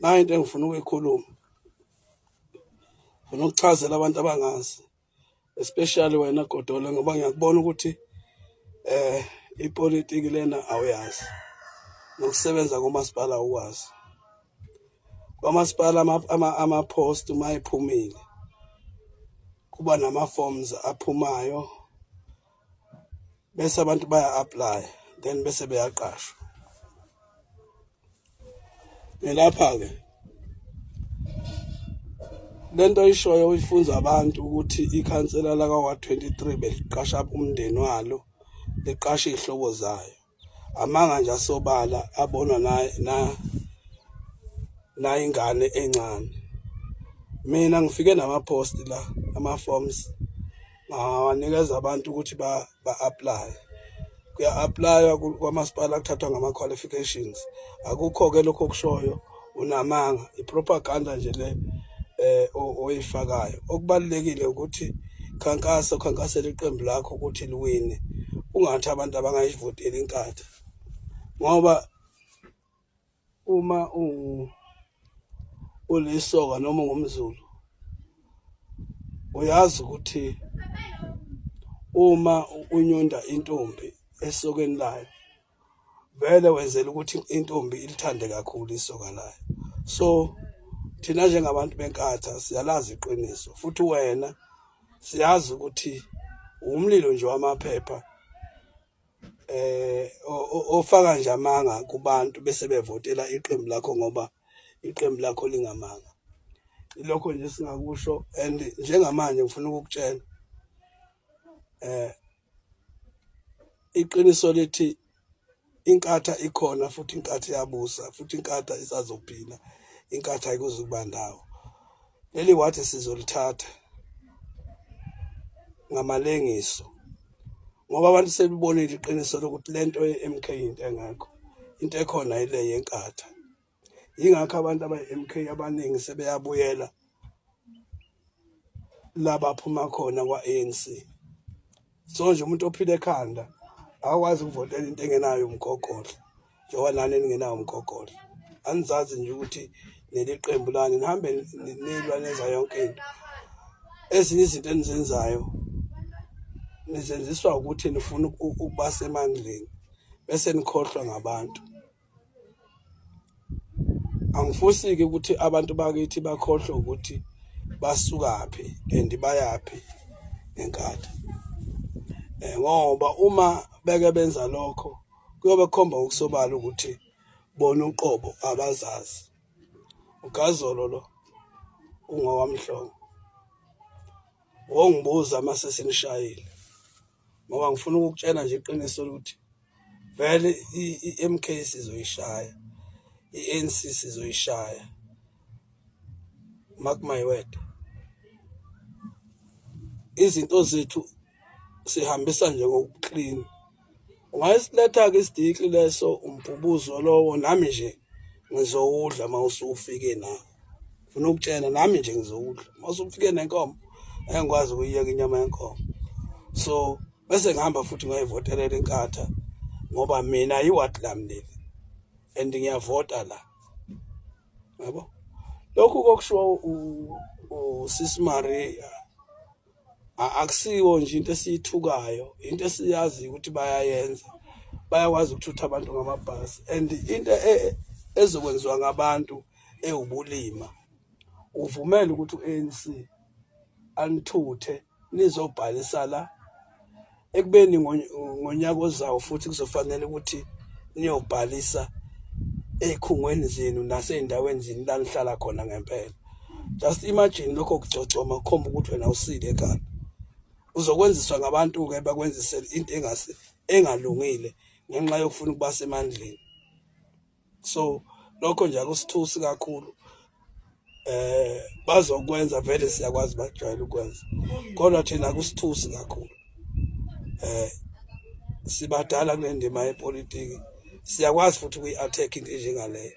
Nayo into engifuna ukuyikhuluma, ngifuna ukuchazela abantu abangazi, especially wena Godole, ngoba ngiyakubona ukuthi ipolitiki lena awuyazi, nokusebenza komasipala awukwazi. Kwamasipala ama-post uma ephumile kuba nama-forms aphumayo, bese abantu baya-apply, then bese beyaqashwa. Ngilapha-ke, lento oyishoyo uyifunza abantu ukuthi ikhansela laka-ward 23 beliqasha umndeni walo, liqasha iy'hlobo zayo. Amanga nje asobala, abonwa na na na ingane encane. Mina ngifike nama-post la, ama-forms ngawanikeza abantu ukuthi ba-apply. Kuya-apply-wa kwamasipala, kuthathwa ngama-qualifications. Akukho-ke lokho okushoyo, unamanga, i-propaganda nje le oyifakayo. Okubalulekile ukuthi khankasa, ukhankasela iqembu lakho ukuthi liwine, ungathi abantu abangayivoteli iNkatha, ngoba uma ulisoka noma ungumZulu uyazi ukuthi uma unyonda intombi esokeni layo, vele wenzela ukuthi intombi ilithande kakhulu isoka layo. So thina njengabantu beNkatha siyalazi iqiniso, futhi wena siyazi ukuthi umlilo nje wamaphepha ofaka nje amanga kubantu bese bevotela iqembu lakho, ngoba iqembu lakho lingamanga. Ilokho nje singakusho, and njengamanje ngifuna ukukutshela iqiniso lithi iNkatha ikhona, futhi iNkatha iyabusa, futhi iNkatha isazophila, iNkatha ayikuzukuba ndawo. Leli wathi sizolithatha ngamalengiso, ngoba abantu sebebonile iqiniso lokuthi lento ye-MK into engekho, into ekhona ile yeNkatha. Yingakho abantu abayi-MK abaningi sebeyabuyela la baphuma khona kwa-ANC. So nje umuntu ophila ekhanda akakwazi ukuvotela into engenayo umgogodla, njengoba nani ningenawo umgogodla. Anizazi nje ukuthi leli qembu lani, nihambe nilwa, nenza yonke into. Ezinye izinto enizenzayo nizenziswa ukuthi nifuna ukuba semandleni, bese nikhohlwa ngabantu. Angifisi-ke ukuthi abantu bakithi bakhohlwe ukuthi basukaphi and bayaphi ngeNkatha, ngoba uma beke benza lokho kuyobe kukhomba ngokusobala ukuthi bona uqobo abazazi. Ugazolo lo ungowamhlongo, wongibuza uma sesinishayile, ngoba ngifuna ukukutshela nje iqiniso lokuthi vele i-MK sizoyishaya, i-ANC sizoyishaya, mark my word. Izinto zethu sihambisa nje ngoku-clean. Ungayisiletha-ke isidikli leso, umbhubuzo lowo, nami nje ngizowudla uma usufike nawo. Ngifuna ukutshela, nami nje ngizowudla uma usufike nenkomo, engikwazi ukuyiyeka inyama yenkomo. So bese ngihamba futhi ngayivotelela iNkatha, ngoba mina iwadi lami leli and ngiyavota la, yabo. Lokhu kokushiwo usisi Maria akusiwo nje into esiyithukayo, into esiyaziyo ukuthi bayayenza, bayakwazi ukuthutha abantu ngamabhasi. And into ezokwenziwa ngabantu ewubulima, uvumele ukuthi u-ANC anithuthe nizobhalisa la, ekubeni ngonyaka ozayo futhi kuzofanele ukuthi niyobhalisa ey'khungweni zenu nasey'ndaweni zenu la nihlala khona ngempela. Just imagine, lokho kucocoma kukhomba ukuthi wena usile ekhanda. Uzokwenziswa ngabantu-ke, bakwenzise into engase engalungile ngenxa yokufuna ukuba semandleni. So lokho nje akusithusi kakhulu, bazokwenza vele, siyakwazi, bajwayele ukwenza, kodwa thina akusithusi kakhulu. Sibadala kule ndima yepolitiki, siyakwazi futhi ukuyi-attack into enjengaleyo.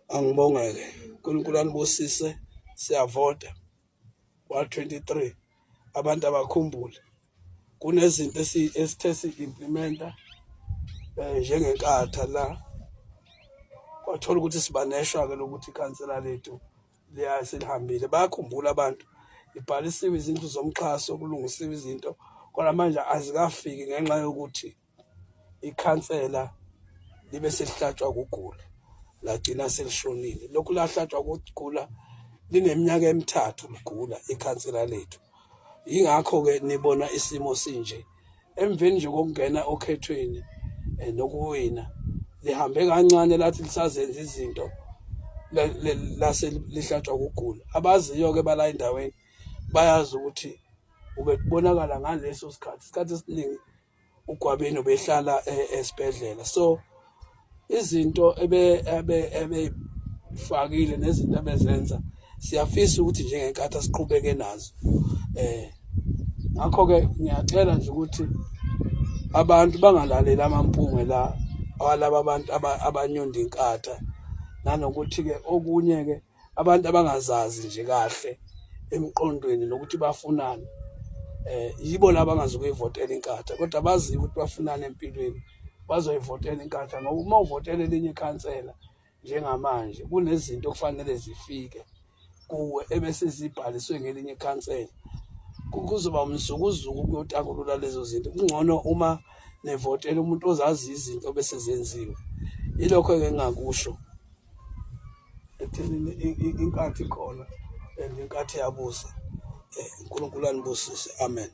Angibongeke, uNkulunkulu anibusise. Siyavota wa 23, abantu abakhumbule kunezinto esithe si-implementa njengeNkatha la. Wathola ukuthi siba neshwa-ke lokuthi ikhansela lethu liya selihambile. Bayakhumbula abantu, ibhalisiwe izindlu zomxhaso, kulungisiwe izinto, kodwa manje azikafiki ngenxa yokuthi ikhansela libe selihlatshwa kugula, lagcina selishonile. Lokhu lahlatshwa kugula lineminyaka emithathu ligula ikhansela lethu. Yingakho-ke nibona isimo sinje. Emveni nje kokungena okhethweni nokuwina, lihambe kancane lathi lisazenza izinto lase lihlatshwa kugula. Abaziyo-ke bala endaweni bayazi ukuthi ubebonakala ngaleso sikhathi, isikhathi esiningi uGwabini ubehlala esibhedlela. So izinto ebe ebe ebefakile nezinto abezenza siyafisa ukuthi njengenkathi asiqhubeke nazo. Ngakho ke ngiyacela nje ukuthi abantu bangalaleli amampunge la awalaba abantu abanyonda inkatha, nanokuthi ke okunye ke abantu abangazazi nje kahle emqondweni nokuthi bafunani, yibo laba abangazukuyivotela inkatha, kodwa baziyo ukuthi bafunani empilweni bazoyivotela inkatha. Ngoba uma uvotela elinye ikhansela njengamanje kunezinto okufanele zifike kuwe ebese zibhaliswe ngelinye ikhansela, kuzoba umzukuzuku ukuyotakulula lezo zinto. Kungcono uma nevotela umuntu ozazi izinto bese zenziwe. Yilokho-ke engingakusho ekuthenini inkathi ikhona and inkathi iyabusa. UNkulunkulu anibusise, amen.